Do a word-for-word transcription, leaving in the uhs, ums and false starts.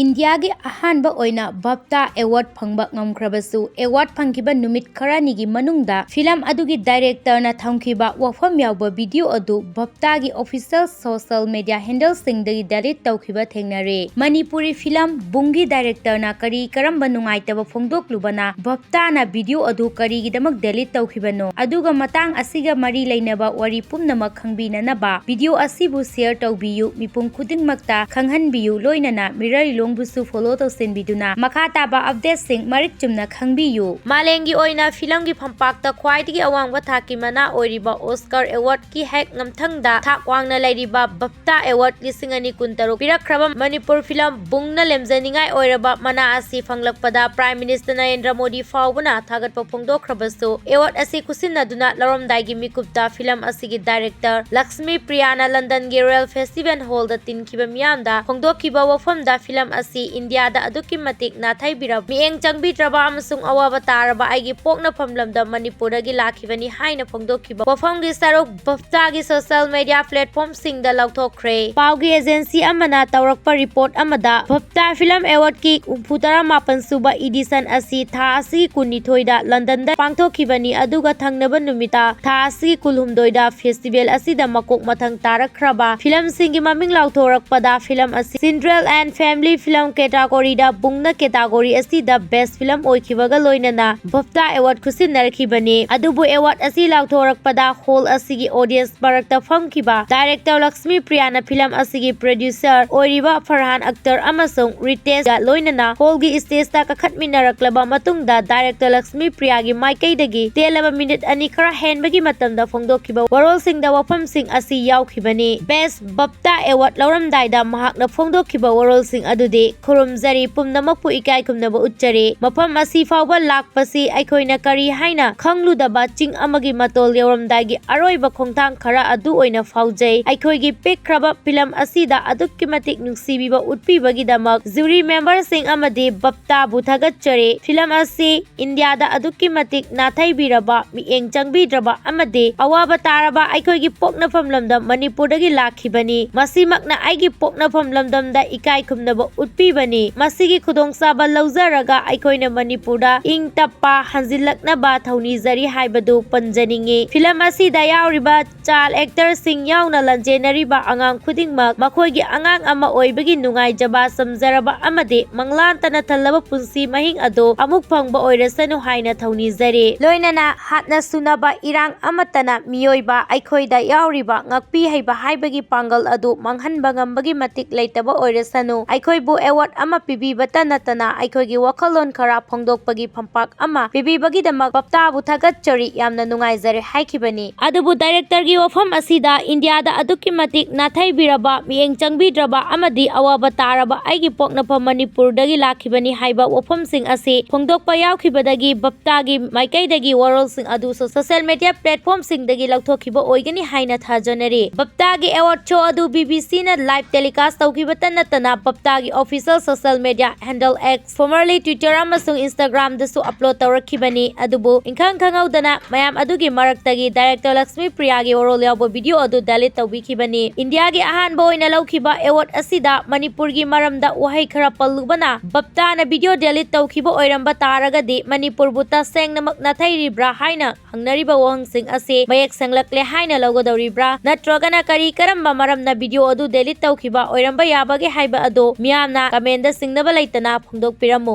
ꯏꯟꯗꯤꯌꯥꯒꯤ ꯑꯍꯥꯟꯕ ꯑꯣꯏꯅ ꯕꯞꯇꯥ ꯑꯦꯋꯥꯔꯗ ꯐꯪꯕ ꯉꯝꯈ꯭ꯔꯕꯁꯨ, ꯑꯦꯋꯥꯔꯗ ꯐꯪꯈꯤꯕ ꯅꯨꯃꯤꯠ ꯈꯔꯅꯤꯒꯤ ꯃꯅꯨꯡꯗ ꯐꯤꯂꯝ ꯑꯗꯨꯒꯤ ꯗꯥꯏꯔꯦꯛꯇꯔꯅ ꯊꯝꯈꯤꯕ ꯋꯥꯐꯝ ꯌꯥꯎꯕ ꯚꯤꯗꯤꯑꯣ ꯑꯗꯨ ꯕꯞꯇꯥꯒꯤ ꯑꯣꯐꯤꯁꯤꯌꯦꯜ ꯁꯣꯁꯤꯌꯦꯜ ꯃꯦꯗꯤꯌꯥ ꯍꯦꯟꯗꯜꯁꯤꯡꯗꯒꯤ ꯗꯦꯂꯤꯠ ꯇꯧꯈꯤꯕ ꯊꯦꯡꯅꯔꯦ꯫ ꯃꯅꯤꯄꯨꯔꯤ ꯐꯤꯂꯝ ꯕꯨꯡꯒꯤ ꯗꯥꯏꯔꯦꯛꯇꯔꯅ ꯀꯔꯤ ꯀꯔꯝꯕ ꯅꯨꯡꯉꯥꯏꯇꯕ ꯐꯣꯡꯗꯣꯛꯂꯨꯕꯅ ꯕꯞꯇꯥꯅ ꯚꯤꯗꯤꯑꯣ ꯑꯗꯨ ꯀꯔꯤꯒꯤꯗꯃꯛ ꯗꯦꯂꯤꯠ ꯇꯧꯈꯤꯕꯅꯣ? ꯑꯗꯨꯒ ꯃꯇꯥꯡ ꯑꯁꯤꯒ ꯃꯔꯤ ꯂꯩꯅꯕ ꯋꯥꯔꯤ ꯄꯨꯝꯅꯃꯛ ꯈꯪꯕꯤꯅꯅꯕ ꯚꯤꯗꯤꯑꯣ ꯑꯁꯤꯕꯨ ꯁꯦꯌꯔ ꯇꯧꯕꯤꯌꯨ, ꯃꯤꯄꯨꯝ ꯈꯨꯗꯤꯡꯃꯛꯇ ꯈꯪꯍꯟꯕꯤꯌꯨ, ꯂꯣꯏꯅꯅ ꯃꯤꯔꯥꯏꯂꯣꯡꯕꯨꯁꯨ ꯐꯣꯂꯣ ꯇꯧꯁꯤꯟꯕꯤꯗꯨꯅ ꯃꯈꯥ ꯇꯥꯕ ꯑꯞꯗꯦꯠꯁꯤꯡ ꯃꯔꯤꯛ ꯆꯨꯝꯅ ꯈꯪꯕꯤꯌꯨ꯫ ꯃꯥꯂꯦꯝꯒꯤ ꯑꯣꯏꯅ ꯐꯤꯂꯝꯒꯤ ꯐꯝꯄꯥꯛꯇ ꯈ꯭ꯋꯥꯏꯗꯒꯤ ꯑꯋꯥꯡꯕ ꯊꯥꯛꯀꯤ ꯃꯅꯥ ꯑꯣꯏꯔꯤꯕ ꯑꯣꯁꯀꯥꯔ ꯑꯦꯋꯥꯔꯗꯀꯤ ꯍꯦꯛ ꯉꯝꯊꯪꯗ ꯊꯥꯛ ꯋꯥꯡꯅ ꯂꯩꯔꯤꯕ ꯕꯞꯇꯥ ꯑꯦꯋꯥꯔꯗ ꯂꯤꯁꯤꯡ ꯑꯅꯤ ꯀꯨꯟꯇꯔꯨꯛ ꯄꯤꯔꯛꯈ꯭ꯔꯕ ꯃꯅꯤꯄꯨꯔ ꯐꯤꯂꯝ ꯕꯨꯡꯅ ꯂꯦꯝꯖꯅꯤꯡꯉꯥꯏ ꯑꯣꯏꯔꯕ ꯃꯅꯥ ꯑꯁꯤ ꯐꯪꯂꯛꯄꯗ ꯄ꯭ꯔꯥꯏꯝ ꯃꯤꯅꯤꯁꯇꯔ ꯅꯔꯦꯟꯗ꯭ꯔ ꯃꯣꯗꯤ ꯐꯥꯎꯕꯅ ꯊꯥꯒꯠꯄ ꯐꯣꯡꯗꯣꯛꯈ꯭ꯔꯕꯁꯨ, ꯑꯦꯋꯥꯔꯗ ꯑꯁꯤ ꯈꯨꯠꯁꯤꯟꯅꯗꯨꯅ ꯂꯧꯔꯝꯗꯥꯏꯒꯤ ꯃꯤꯀꯨꯞꯇ ꯐꯤꯂꯝ ꯑꯁꯤꯒꯤ ꯗꯥꯏꯔꯦꯛꯇꯔ ꯂꯛꯁꯃꯤ ꯄ꯭ꯔꯤꯌꯥꯅ ꯂꯟꯗꯟꯒꯤ ꯔꯣꯌꯦꯜ ꯐꯦꯁꯇꯤꯚꯦꯜ ꯍꯣꯜꯗ ꯇꯤꯟꯈꯤꯕ ꯃꯤꯌꯥꯝꯗ ꯐꯣꯡꯗꯣꯛꯈꯤꯕ ꯋꯥꯐꯝꯗ ꯐꯤꯂꯝ ꯑꯁꯤ ꯏꯟꯗꯤꯌꯥꯗ ꯑꯗꯨꯛꯀꯤ ꯃꯇꯤꯛ ꯅꯥꯊꯩꯕꯤꯔꯕ, ꯃꯤꯠꯌꯦꯡ ꯆꯪꯕꯤꯗ꯭ꯔꯕ ꯑꯃꯁꯨꯡ ꯑꯋꯥꯕ ꯇꯥꯔꯕ ꯑꯩꯒꯤ ꯄꯣꯛꯅꯐꯝ ꯂꯝꯗꯝ ꯃꯅꯤꯄꯨꯔꯗꯒꯤ ꯂꯥꯛꯈꯤꯕꯅꯤ ꯍꯥꯏꯅ ꯐꯣꯡꯗꯣꯛꯈꯤꯕ ꯋꯥꯐꯝꯒꯤ ꯁꯔꯨꯛ ꯕꯞꯇꯥꯒꯤ ꯁꯣꯁꯤꯌꯦꯜ ꯃꯦꯗꯤꯌꯥ ꯄ꯭ꯂꯦꯠꯐꯣꯔꯝꯁꯤꯡꯗ ꯂꯥꯎꯊꯣꯛꯈ꯭ꯔꯦ꯫ ꯄꯥꯎꯒꯤ ꯑꯦꯖꯦꯟꯁꯤ ꯑꯃꯅ ꯇꯧꯔꯛꯄ ꯔꯤꯄꯣꯔꯠ ꯑꯃꯗ, ꯕꯞꯇꯥ ꯐꯤꯂꯝ ꯑꯦꯋꯥꯔꯗꯀꯤ ꯍꯨꯝꯐꯨ ꯇꯔꯥꯃꯥꯄꯟ ꯁꯨꯕ ꯏꯗꯤꯁꯟ ꯑꯁꯤ ꯊꯥ ꯑꯁꯤꯒꯤ ꯀꯨꯟꯅꯤꯊꯣꯏꯗ ꯂꯟꯗꯟꯗ ꯄꯥꯡꯊꯣꯛꯈꯤꯕꯅꯤ, ꯑꯗꯨꯒ ꯊꯪꯅꯕ ꯅꯨꯃꯤꯠꯇ ꯊꯥ ꯑꯁꯤꯒꯤ ꯀꯨꯟꯍꯨꯝꯗꯣꯏꯗ ꯐꯦꯁꯇꯤꯚꯦꯜ ꯑꯁꯤꯗ ꯃꯀꯣꯛ ꯃꯊꯪ ꯇꯥꯔꯛꯈ꯭ꯔꯕ ꯐꯤꯂꯝꯁꯤꯡꯒꯤ ꯃꯃꯤꯡ ꯂꯥꯎꯊꯣꯔꯛꯄꯗ, ꯐꯤꯂꯝ ꯑꯁꯤ Children and Family Film category ꯗ ꯕꯨꯡꯅ category ꯑꯁꯤꯗ best film ꯑꯣꯏꯈꯤꯕꯒ ꯂꯣꯏꯅꯅ ꯕꯞꯇꯥ ꯑꯦꯋꯥꯔꯗ ꯈꯨꯠꯁꯤꯟꯅꯔꯛꯈꯤꯕꯅꯤ꯫ ꯑꯗꯨꯕꯨ ꯑꯦꯋꯥꯔꯗ ꯑꯁꯤ ꯂꯥꯎꯊꯣꯔꯛꯄꯗ ꯍꯣꯜ ꯑꯁꯤꯒꯤ audience ꯃꯔꯛꯇ ꯐꯝꯈꯤꯕ ꯗꯥꯏꯔꯦꯛꯇꯔ ꯂꯛꯁꯃꯤ ꯄ꯭ꯔꯤꯌꯥꯅ ꯐꯤꯂꯝ ꯑꯁꯤꯒꯤ ꯄ꯭ꯔꯣꯗ꯭ꯌꯨꯁꯔ ꯑꯣꯏꯔꯤꯕ ꯐꯔꯍꯥꯟ ꯑꯛꯇꯔ ꯑꯃꯁꯨꯡ ꯔꯤꯇꯦꯁꯒ ꯂꯣꯏꯅꯅ ꯍꯣꯜꯒꯤ ꯁ꯭ꯇꯦꯖꯇ ꯀꯥꯈꯠꯃꯤꯟꯅꯔꯛꯂꯕ ꯃꯇꯨꯡꯗ, ꯗꯥꯏꯔꯦꯛꯇꯔ ꯂꯛꯁꯃꯤ ꯄ꯭ꯔꯤꯌꯥꯒꯤ ꯃꯥꯏꯀꯩꯗꯒꯤ ꯇꯦꯜꯂꯕ ꯃꯤꯅꯤꯠ ꯑꯅꯤ ꯈꯔ ꯍꯦꯟꯕꯒꯤ ꯃꯇꯝꯗ ꯐꯣꯡꯗꯣꯛꯈꯤꯕ ꯋꯥꯔꯣꯜꯁꯤꯡꯗ ꯋꯥꯐꯝꯁꯤꯡ ꯑꯁꯤ ꯌꯥꯎꯈꯤꯕꯅꯤ꯫ Best ꯕꯞꯇꯥ ꯑꯦꯋꯥꯔꯗ ꯂꯧꯔꯝꯗꯥꯏꯗ ꯃꯍꯥꯛꯅ ꯐꯣꯡꯗꯣꯛꯈꯤꯕ ꯋꯥꯔꯣꯜꯁꯤꯡ ꯑꯗꯨꯗꯤ, "ꯈꯨꯔꯨꯝꯖꯔꯤ, ꯄꯨꯝꯅꯃꯛꯄꯨ ꯏꯀꯥꯏ ꯈꯨꯝꯅꯕ ꯎꯠꯆꯔꯤ꯫ ꯃꯐꯝ ꯑꯁꯤ ꯐꯥꯎꯕ ꯂꯥꯛꯄꯁꯤ ꯑꯩꯈꯣꯏꯅ ꯀꯔꯤ ꯍꯥꯏꯅ ꯈꯪꯂꯨꯗꯕ ꯆꯤꯡ ꯑꯃꯒꯤ ꯃꯇꯣꯜ ꯌꯧꯔꯝꯗꯥꯏꯒꯤ ꯑꯔꯣꯏꯕ ꯈꯣꯡꯊꯥꯡ ꯈꯔ ꯑꯗꯨ ꯑꯣꯏꯅ ꯐꯥꯎꯖꯩ꯫ ꯑꯩꯈꯣꯏꯒꯤ ꯄꯤꯛꯈ꯭ꯔꯕ ꯐꯤꯂꯝ ꯑꯁꯤꯗ ꯑꯗꯨꯛꯀꯤ ꯃꯇꯤꯛ ꯅꯨꯡꯁꯤꯕꯤꯕ ꯎꯠꯄꯤꯕꯒꯤꯗꯃꯛ ꯖꯨꯔꯤ ꯃꯦꯝꯕꯔꯁꯤꯡ ꯑꯃꯗꯤ ꯕꯞꯇꯥꯕꯨ ꯊꯥꯒꯠꯆꯔꯤ꯫ ꯐꯤꯂꯝ ꯑꯁꯤ ꯏꯟꯗꯤꯌꯥꯗ ꯑꯗꯨꯛꯀꯤ ꯃꯇꯤꯛ ꯅꯥꯊꯩꯕꯤꯔꯕ, ꯃꯤꯠꯌꯦꯡ ꯆꯪꯕꯤꯗ꯭ꯔꯕ ꯑꯃꯗꯤ ꯑꯋꯥꯕ ꯇꯥꯔꯕ ꯑꯩꯈꯣꯏꯒꯤ ꯄꯣꯛꯅꯐꯝ ꯂꯝꯗꯝ ꯃꯅꯤꯄꯨꯔꯗꯒꯤ ꯂꯥꯛꯈꯤꯕꯅꯤ꯫ ꯃꯁꯤꯃꯛꯅ ꯑꯩꯒꯤ ꯄꯣꯛꯅꯐꯝ ꯂꯝꯗꯝꯗ ꯏꯀꯥꯏ ꯈꯨꯝꯅꯕ ꯎꯠꯄꯤꯕꯅꯤ꯫ ꯃꯁꯤꯒꯤ ꯈꯨꯗꯣꯡꯆꯥꯕ ꯂꯧꯖꯔꯒ ꯑꯩꯈꯣꯏꯅ ꯃꯅꯤꯄꯨꯔꯗ ꯏꯪ ꯇꯞꯄ ꯍꯟꯖꯤꯜꯂꯛꯅꯕ ꯊꯧꯅꯤꯖꯔꯤ ꯍꯥꯏꯕꯗꯨ ꯄꯟꯖꯅꯤꯡꯏ꯫ ꯐꯤꯂꯝ ꯑꯁꯤꯗ ꯌꯥꯎꯔꯤꯕ ꯆꯥꯏꯜ ꯑꯦꯛꯇꯔꯁꯤꯡ ꯌꯥꯎꯅ ꯂꯟꯖꯦꯟꯅꯔꯤꯕ ꯑꯉꯥꯡ ꯈꯨꯗꯤꯡꯃꯛ ꯃꯈꯣꯏꯒꯤ ꯑꯉꯥꯡ ꯑꯃ ꯑꯣꯏꯕꯒꯤ ꯅꯨꯡꯉꯥꯏꯖꯕ, ꯆꯝꯖꯔꯕ ꯑꯃꯗꯤ ꯃꯪꯂꯥꯟꯇꯅ ꯊꯜꯂꯕ ꯄꯨꯟꯁꯤ ꯃꯍꯤꯡ ꯑꯗꯨ ꯑꯃꯨꯛ ꯐꯪꯕ ꯑꯣꯏꯔꯁꯅꯨ ꯍꯥꯏꯅ ꯊꯧꯅꯤꯖꯔꯤ꯫ ꯂꯣꯏꯅꯅ ꯍꯥꯠꯅ ꯁꯨꯅꯕ ꯏꯔꯥꯡ ꯑꯃꯠꯇꯅ ꯃꯤꯑꯣꯏꯕ ꯑꯩꯈꯣꯏꯗ ꯌꯥꯎꯔꯤꯕ ꯉꯛꯄꯤ ꯍꯩꯕ ꯍꯥꯏꯕꯒꯤ ꯄꯥꯡꯒꯜ ꯑꯗꯨ ꯃꯥꯡꯍꯟꯕ ꯉꯝꯕꯒꯤ ꯃꯇꯤꯛ ꯂꯩꯇꯕ ꯑꯣꯏꯔꯁꯅꯨ꯫ ꯑꯩꯈꯣꯏꯕꯨ ꯑꯦꯋꯥꯔꯗ ꯑꯃ ꯄꯤꯕꯤꯕꯇ ꯅꯠꯇꯅ ꯑꯩꯈꯣꯏꯒꯤ ꯋꯥꯈꯜꯂꯣꯟ ꯈꯔ ꯐꯣꯡꯗꯣꯛꯄꯒꯤ ꯐꯝꯄꯥꯛ ꯑꯃ ꯄꯤꯕꯤꯕꯒꯤꯗꯃꯛ ꯕꯞꯇꯥꯕꯨ ꯊꯥꯒꯠꯆꯔꯤ, ꯌꯥꯝꯅ ꯅꯨꯡꯉꯥꯏꯖꯔꯦ ꯍꯥꯏꯈꯤꯕꯅꯤ꯫ ꯑꯗꯨꯕꯨ ꯗꯥꯏꯔꯦꯛꯇꯔꯒꯤ ꯋꯥꯐꯝ ꯑꯁꯤꯗ ꯏꯟꯗꯤꯌꯥꯗ ꯑꯗꯨꯛꯀꯤ ꯃꯇꯤꯛ ꯅꯥꯊꯩꯕꯤꯔꯕ, ꯃꯤꯠꯌꯦꯡ ꯆꯪꯕꯤꯗ꯭ꯔꯕ ꯑꯃꯗꯤ ꯑꯋꯥꯕ ꯇꯥꯔꯕ ꯑꯩꯒꯤ ꯄꯣꯛꯅꯐꯝ ꯃꯅꯤꯄꯨꯔꯗꯒꯤ ꯂꯥꯛꯈꯤꯕꯅꯤ ꯍꯥꯏꯕ ꯋꯥꯐꯝꯁꯤꯡ ꯑꯁꯤ ꯐꯣꯡꯗꯣꯛꯄ ꯌꯥꯎꯈꯤꯕꯗꯒꯤ ꯕꯞꯇꯥꯒꯤ ꯃꯥꯏꯀꯩꯗꯒꯤ ꯋꯥꯔꯣꯜꯁꯤꯡ ꯑꯗꯨꯁꯨ ꯁꯣꯁꯤꯌꯦꯜ ꯃꯤꯗꯤꯌꯥ ꯄ꯭ꯂꯦꯠꯐꯣꯔꯝꯁꯤꯡꯗꯒꯤ ꯂꯧꯊꯣꯛꯈꯤꯕ ꯑꯣꯏꯒꯅꯤ ꯍꯥꯏꯅ ꯊꯥꯖꯅꯔꯤ꯫ ꯕꯞꯇꯥꯒꯤ ꯑꯦꯋꯥꯔꯗ ꯁꯣ ꯑꯗꯨ ꯕꯤ ꯕꯤ ꯁꯤꯅ ꯂꯥꯏꯚ ꯇꯦꯂꯤꯀꯥꯁ ꯇꯧꯈꯤꯕꯇ ꯅꯠꯇꯅ ꯕꯞꯇꯥꯒꯤ official social media handle X, formerly Twitter, ꯑꯃꯁꯨꯡ Instagram-ꯗꯁꯨ ꯑꯞꯂꯣꯗ ꯇꯧꯔꯛꯈꯤꯕꯅꯤ꯫ ꯑꯗꯨꯕꯨ ꯏꯪꯈꯪ ꯈꯪꯍꯧꯗꯅ ꯃꯌꯥꯝ ꯑꯗꯨꯒꯤ ꯃꯔꯛꯇꯒꯤ ꯗꯥꯏꯔꯦꯛꯇꯔ ꯂꯛꯁꯃꯤ ꯄ꯭ꯔꯤꯌꯥꯒꯤ ꯋꯥꯔꯣꯜ ꯌꯥꯎꯕ ꯚꯤꯗꯤꯑꯣ ꯑꯗꯨ ꯗꯦꯂꯤꯠ ꯇꯧꯕꯤꯈꯤꯕꯅꯤ꯫ ꯏꯟꯗꯤꯌꯥꯒꯤ ꯑꯍꯥꯟꯕ ꯑꯣꯏꯅ ꯂꯧꯈꯤꯕ ꯑꯦꯋꯥꯔꯗ ꯑꯁꯤꯗ ꯃꯅꯤꯄꯨꯔꯒꯤ ꯃꯔꯝꯗ ꯋꯥꯍꯩ ꯈꯔ ꯄꯜꯂꯨꯕꯅ, ꯕꯞꯇꯥꯅ ꯚꯤꯗꯤꯑꯣ ꯗꯦꯂꯤꯠ ꯇꯧꯈꯤꯕ ꯑꯣꯏꯔꯝꯕ ꯇꯥꯔꯒꯗꯤ ꯃꯅꯤꯄꯨꯔꯕꯨ ꯇꯁꯦꯡꯅꯃꯛ ꯅꯥꯊꯩꯔꯤꯕ꯭ꯔꯥ ꯍꯥꯏꯅ ꯍꯪꯅꯔꯤꯕ ꯋꯥꯍꯪꯁꯤꯡ ꯑꯁꯤ ꯃꯌꯦꯛ ꯁꯦꯡꯂꯛꯂꯦ ꯍꯥꯏꯅ ꯂꯧꯒꯗꯧꯔꯤꯕ꯭ꯔꯥ? ꯅꯠꯇ꯭ꯔꯒꯅ ꯀꯔꯤ ꯀꯔꯝꯕ ꯃꯔꯝꯅ ꯚꯤꯗꯤꯑꯣ ꯑꯗꯨ ꯗꯦꯂꯤꯠ ꯇꯧꯈꯤꯕ ꯑꯣꯏꯔꯝꯕ ꯌꯥꯕꯒꯦ ꯍꯥꯏꯕ ꯑꯗꯨ ꯃꯤꯌꯥꯝꯅ ꯀꯃꯦꯟꯗ ꯆꯤꯡꯅꯕ ꯂꯩꯇꯅ ꯐꯣꯡꯗꯣꯛꯄꯤꯔꯝꯃꯨ꯫